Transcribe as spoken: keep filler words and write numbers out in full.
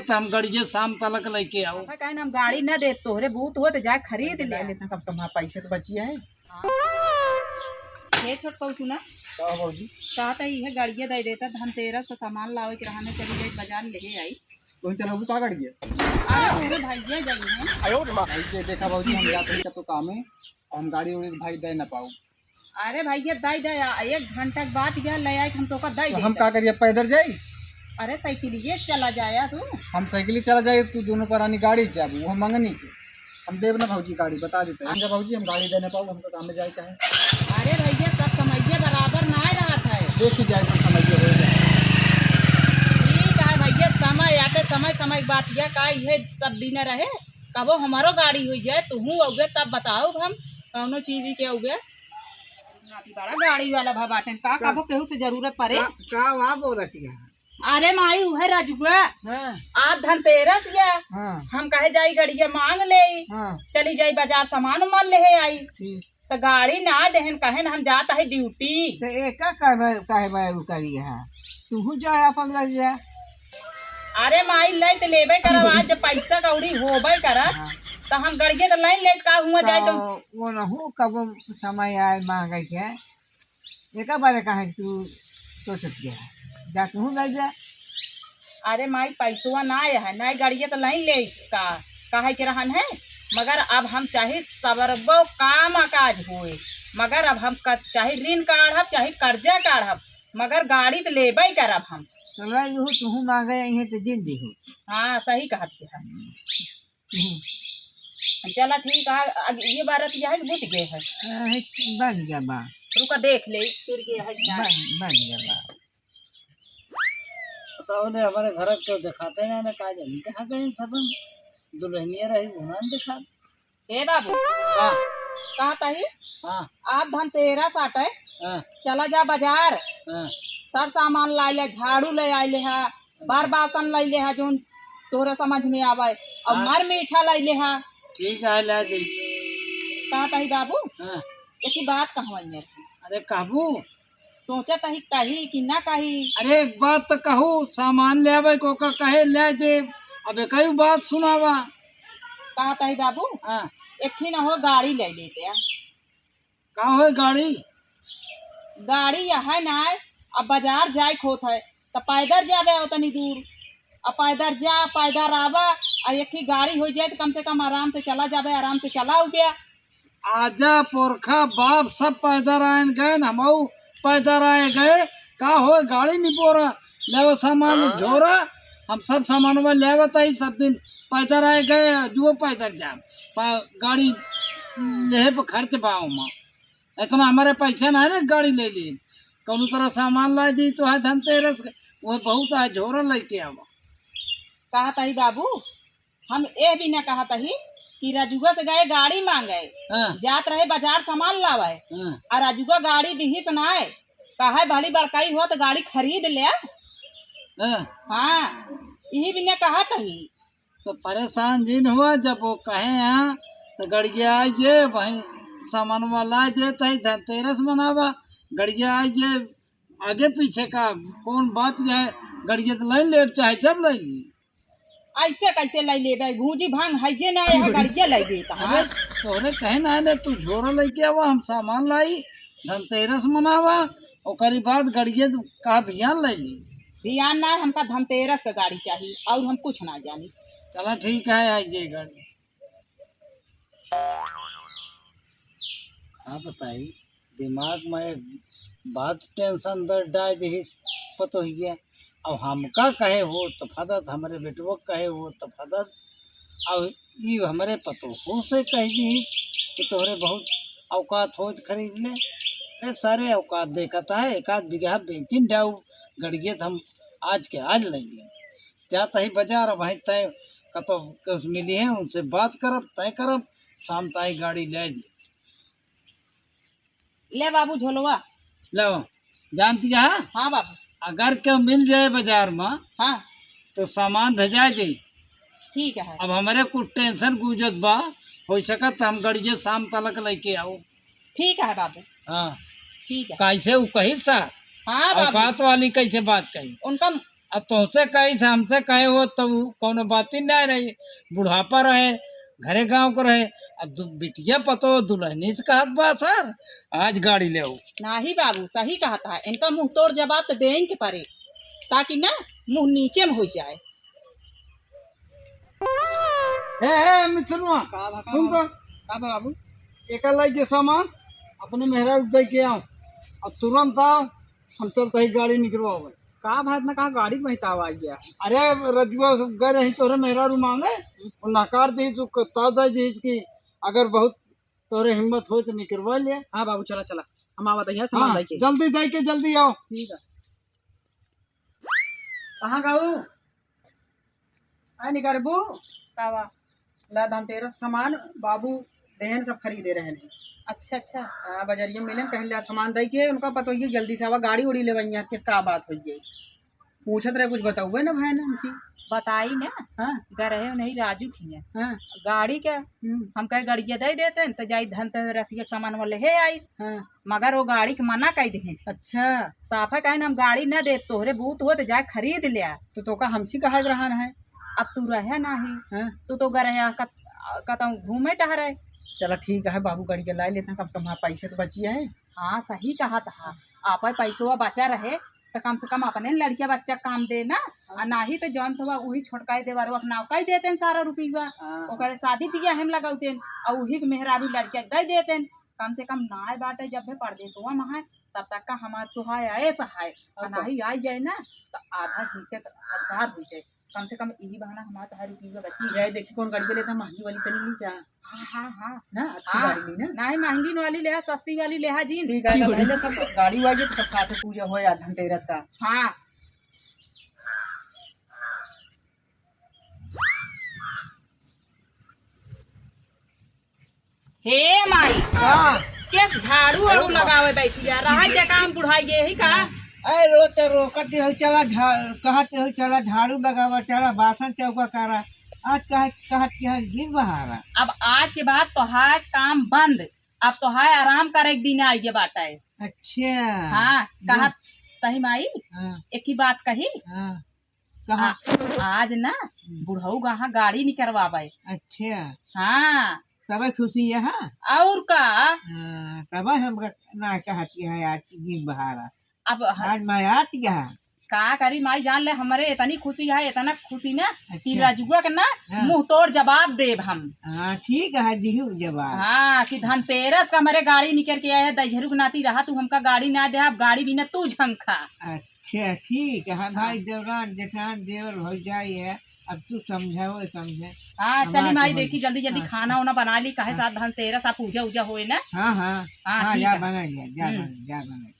त हम गड़िए शाम तलक लइके आऊ। अब कहे ना हम गाड़ी न देब तोहरे, बूत हो त जाए खरीद ले। ले त कम से कम हमार पैसे त बचिया है। हाँ। हे छोटकऊ सुना। का भौजी? कहा त इहे गड़िए दइ देता, धनतेरस क सामान लावे क रहने, चली जाई बजार लेहे आई। तोही चलबू का गड़िए? अरे तोहरे भइया जइहें। भाई के देखा भौजी, हम जात हई कतो कामे, हम गाड़ी उड़ी भाई दइ न पाऊ। अरे भइया, दइ दे, आ, एक घंटा के बाद यह ले आए, हम तोका दइ तो हम देते। का करिए, पैदल जाई? अरे साइकिलिए से चला जाया तू। हम साइकिल चला जाई, तू दोनों परानी गाड़ी से जाबू, वो मंगनी के। हम देब ना भौजी गाड़ी, बता देते हैं। हम भौजी, हम गाड़ी दइ न पाऊ, हमको काम में जाए का है। अरे भइया, सब समइये बराबर ना रहत है। देखी जाए, सब समइये हो जाए। ठीक है भइया, समय आके समय, समय के बात यह का, ये सब दिन रहे, कबो हमारो गाड़ी हुई जाए, तुहू अउबे तब बताओ हम कौनो चीज के अउबे। नाती बड़ा गाड़ी वाला भा बाटेन, का का, कबो केहू से जरूरत पड़े? का, का वा बोलत है? अरे माई, उहे रजुआ। हाँ। आज धनतेरस या। हाँ। हम कहे जाई गड़िया मांग लेई। हाँ। चली जाई बजार सामान उमान लेहे आई। ठीक। त गाड़ी ना देहेन, कहेन हम जात है ड्यूटी। त एका कहबे, कहबे उ करी है। तुहू जा अपन गड़िया। अरे माई, लइ त लेबे करब, आज जब पैसा कौड़ी होबे करत, हाँ। त हम गड़िया त लइ लेत का हुआ जाए त। त वो नहू कबो समय आए मांगे के, एका बारे काहे तू सोचत गया? जा तुहू लइ जा। अरे माई, पैसवा ना है, ना गड़िया त लइ ले का, काहे के रहन है, मगर अब हम चाहे सबरबो काम काज होए, मगर अब हम क-, चाहे ऋण काढ़ब, चाहे कर्जा काढ़ब, मगर गाड़ी त लेबे करब हम। तो लइ लूहू, तुहू मांगे अइहें त जिन दीहू। हाँ, सही कहत के है। हम्म। चला ठीक है, अब ये बार रतिया है कि बुत गए है? अरे, बन गया बा। रुका देख ले, फिर गए है कि ना? बन, बन गया बा। बताओ ने, हमारे घर के देखाते ना, ना का जानी कहाँ गए सब। दुल्हनिया रही, वो ना दिखा। हे बाबू, हाँ। कहा तही? हाँ। आज धनतेरस आटे, हाँ। चला जा बजार, हाँ। सर सामान लाइ ले, झाड़ू लइ आइ ले हा, बार बासन लइ ले हा, जोन तोहरे समझ में आवे, अउर हाँ। मर मीठा लइ ले हा। ठीक है, ला दे। कहा तही बाबू, हाँ। एक ही बात कहवाई मेरे को। अरे कहबू? सोचत ही कही कि ना कही? अरे एक बात त कहू, सामान ले आवे को का कहे ले दे, अब एक ही बात सुनावा। कहा तही बाबू, हाँ। एक ही ना हो गाड़ी लइ लेते हैं। का होय गाड़ी? गाड़ी यह है ना, अब बजार जाए के होत है, त पैदर जाबे ओतनी दूर। अब पैदर जा, पैदर आवा, आ एक ही गाड़ी होइ जाए त कम से कम आराम से चला जाबे, आराम से चला उबे। आजा पोरखा बाप सब पैदर आएन गएन, हमहू पैदर आए गए। का होय गाड़ी निपोरा, लेवे सामान हाँ। झोरा, हम सब सामान में लेवे तही सब दिन पैदर आए गए, जुओ पैदर जाब। पा-, गाड़ी लेहे पे खर्च बा ओमा। इतना हमारे पैसा ना है ना गाड़ी ले ली। कौनो तरह सामान ला दी तो है धनतेरस के, वो बहुत है झोरा लेके आवा। कहत ही बाबू, हम ए भी ना कहत ही कि रजुआ से गए गाड़ी मांगे, हाँ। जात रहे बजार सामान लावे, हाँ। आ रजुआ गाड़ी दिहिस ना है, कहे बड़ी बड़काई हो तो गाड़ी खरीद ले। हाँ। हाँ, यही भी ना कहत ही। तो परेशान जिन हुआ, जब वो कहे हाँ, तो गड़िया आइए, वहीं सामानवा ला दे, तही धनतेरस मनावा, गड़िया आइए, आगे पीछे का कौन बात है, गड़िया तो लइ लेब, चाहे जब लइ ली। ऐसे कैसे लइ लेबे? भूजी भांग हइये ना, यहाँ गड़िया लइ देता है। अरे, तोहरे कहे ना, ले तू झोरा लेके आवा, हम सामान लाई, धनतेरस मनावा, ओकरी बाद गड़िया तो का बिहान लइ ली। बिहान ना, हमका धनतेरस का गाड़ी चाहिए और हम कुछ ना जानी। चला ठीक है, आइए गाड़ी। का बताई, दिमाग में एक बात tension दर डाल दिहिस पतोहिया। अब हमका कहे हो त फदत, हमरे बेटवा कहे हो त फदत। अब ई हमरे पतोहू से कह दिहिस कि तोहरे बहुत औकात हो त खरीद ले। अरे सारे औकात देखत है, एक आध बीघा बेचिन डाऊ, गड़ियत हम आज के आज लइ लेब। जात ही बजार, अब वहीं तय कतो कुछ मिली है, उनसे बात करब, तय करब, शाम ताई गाड़ी ले जी। ले बाबू झोलवा। लो, जानती है? हाँ बाबू। अगर केहू मिल जाए बजार में, हाँ। तो सामान भेजा दे। ठीक है। अब हमरे कुछ tension गूंजत बा, हो सकत हम गड़िए शाम तलक लेके आओ। ठीक है बाबू। हाँ। ठीक है। कैसे उ कही सा? हाँ बाबू। औकात वाली कैसे बात कही? उनका अब तोहसे कही से हमसे कहे हो तब कौनो बात ही नहीं रही। बुढ़ापा रहे, घरे गाँव को रहे। अब दु-, बिटिया पतो दुल्हनी से कहत बा सर, आज गाड़ी ले आओ। नाही बाबू, सही कहत है, इनका मुँह तोड़ जवाब तो देइन के परे, ताकि ना मुँह नीचे में हो जाए। ए, ए, मिथुनवा, का भा, का सुन भा, तो। का भा बाबू? एका लाई के सामान अपने मेहरा उठ जाए के आओ, अब तुरंत आओ, हम चलते ही गाड़ी निकलवावे। का भा इतना कहा गाड़ी के बहतावा आ गया? अरे रजुआ सब गए रही तोहरे मेहरारू मांगे, वो नकार दी, तू ताव दे दी कि अगर बहुत तोहरे हिम्मत हो तो निकलवा ले। हाँ बाबू, चला चला, हम आवत है सामान हाँ, लेके। जल्दी जाए के जल्दी आओ। ठीक है। कहाँ गाऊ? आ निकरबू? कावा? ला धनतेरस सामान बाबू देहन सब खरीदे रहन है। अच्छा, अच्छा। हाँ, बजरिया में मिलन, कहन ला सामान दई के, उनका पतो ही जल्दी से आवा, गाड़ी उड़ी लेवइया, किस का बात होई गई। पूछत रहे, कुछ बताउबे ना भाई ना हमसे। बताई ना, हाँ। गए रहे नहीं राजू खिया। हाँ। गाड़ी के, हम्म। हम कहे गाड़िया दे देते हैं, तो जाई धनतेरस के सामान वाले हे आई। हाँ। मगर वो गाड़ी के मना कई देहे। अच्छा। साफा कहे ना, हम गाड़ी ना देब, तोहरे बूत हो तो जाए खरीद ले आ। तो तोका हमसे कहे के रहन है? अब तू रहे नाही। हाँ। तू तो गरया कत-, कतहूँ घूमे टहरे। चला ठीक है बाबू, गाड़ी के लाई लेते हैं, कम से कम हमारे पैसे तो बची है। हाँ, सही कहत हा। आपे पैसवा बचा रहे, तो कम से कम अपने लड़किया बच्चा काम दे ना। हाँ। आ नाही तो जानत हुआ, उही छोटकाई देवरवा के नाव कई देते हैं सारा रुपया। हाँ। ओकरे शादी बियाह हम लगौते हैं, और उही के मेहरारू लड़किया के दे देते हैं। कम से कम नाय बाटे, जब भी परदेसवा में है, तब तक का हमार तोहार ऐस है। और आ का? नाही आई जाए ना, तो आधा हिस्से का हकदार हो जाए। कम से कम यही बहाना हमार तोहार रुपया बची जाए। देखी कौन गाड़ी लेता, महंगी वाली तनी ली क्या? हाँ, हाँ, हाँ। ना, अच्छी हाँ। गाड़ी ली ना। नाही महंगी वाली लेहा, सस्ती वाली लेहा जी। ठीक है, की तो बोली? पहले सब गाड़ी वाड़ी तो सब साथे पूजा हो यार धनतेरस का। हाँ। हे माई, हाँ। केस झाड़ू वाड़ू लगावे बैठी जा रहा है, क्या काम बुढ़ाई गए ही का? अरे रोज तो रोकत हो, चला झा-, कहत हो, चला झाड़ू लगावा, चला बासन चौका करा। आज कहा, कहत कि है दिन बहारा। अब आज के बाद तोहार काम बंद, अब तोहार आराम करे के दिन आई गए बाटा है। अच्छा। हाँ, जो कहत तही माई, हाँ। एक ही बात कही। हाँ। कहाँ? आ-, आज ना हम्म। बुढ़ऊ कहाँ गाड़ी निकरवावे। अच्छा। हाँ। तबे खुशी है, हाँ? और का? हाँ, तबे हम ग-, ना कहती है यार कि दिन बहारा। अब ह-, आज मैं आती है। का करी माई, जान ले, हमरे इतनी खुशी है, इतना खुशी ना कि अच्छा। रजुआ के ना हाँ। मुंह तोड़ जवाब देब हम। हाँ, ठीक है, दिहू जवाब। हाँ, कि धनतेरस का हमरे गाड़ी निकर के आए है, दहिजरू के नाती रहा, तू हमका गाड़ी ना दे, अब गाड़ी बिना तू झंखा। अच्छा। अच्छा, ठीक है भाई, हाँ। देवरान, जेठान, देवर, भौजाई है, अब तू समझाओ, समझे। हाँ, हमार चली माई, तो देखी, जल्दी, जल्दी हाँ। खाना वाना बना ली, काहे हाँ। साथ धनतेरस आ पूजा उजा होए ना। हाँ, हाँ। हाँ, हाँ, ठीक जा है। बना लिया, जा हम्म। बना, जा बना।